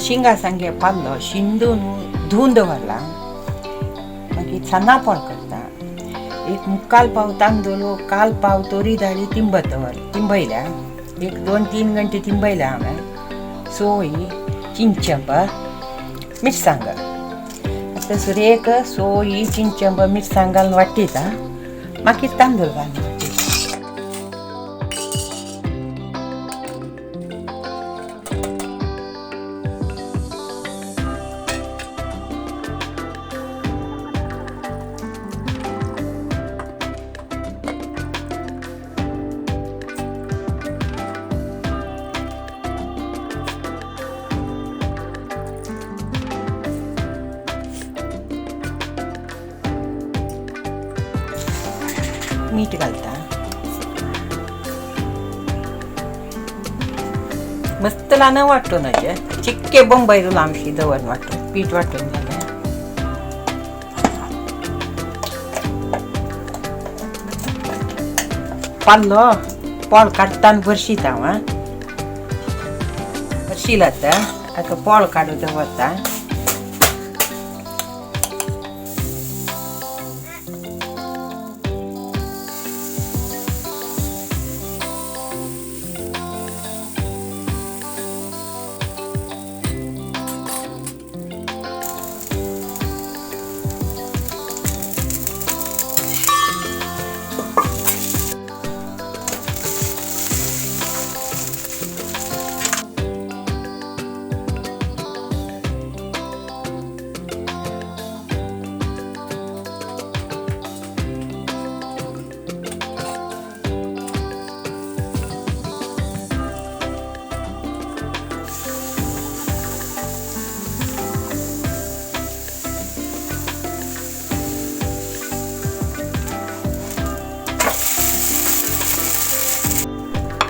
शिंगा सांगे पाल्लो शिंदून धुवन दवरला. मागीर सान्नां पोळ करता. एक मुक्काल पाव तांदूळ, काल पाव तोरी दाळी तिंबत दवर तिंबयल्या. एक 2-3 घंटे तिंबयल्या हांवें. सोय, चिंचंब, मिरसांग. आतां सुरेक सोय, चिंचंब, मिरसांग घालून वाडटीता. मागीर तांदूळ घालून वाडटीता. मीठ घालता. मस्त ल्हान वांटून अशें चिक्के बंबई लांबशी दवर वांटून पीठ वांटून जालें. पाल्लो पोळ काडटा भरशीत हांव. आं, भरशील आतां. आतां पोळ काडून दवरता.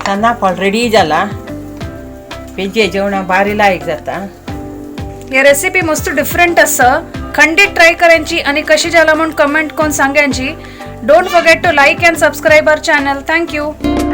सान्नां फोल रेडी जाला. पेजे जेवणा बारी लायक जाता. ही रेसिपी मस्त डिफरंट आसा. खंडीत ट्राय करायची आणि कशी जाला म्हणून कमेंट करून सांगायची. Don't forget to like and subscribe our channel. Thank you.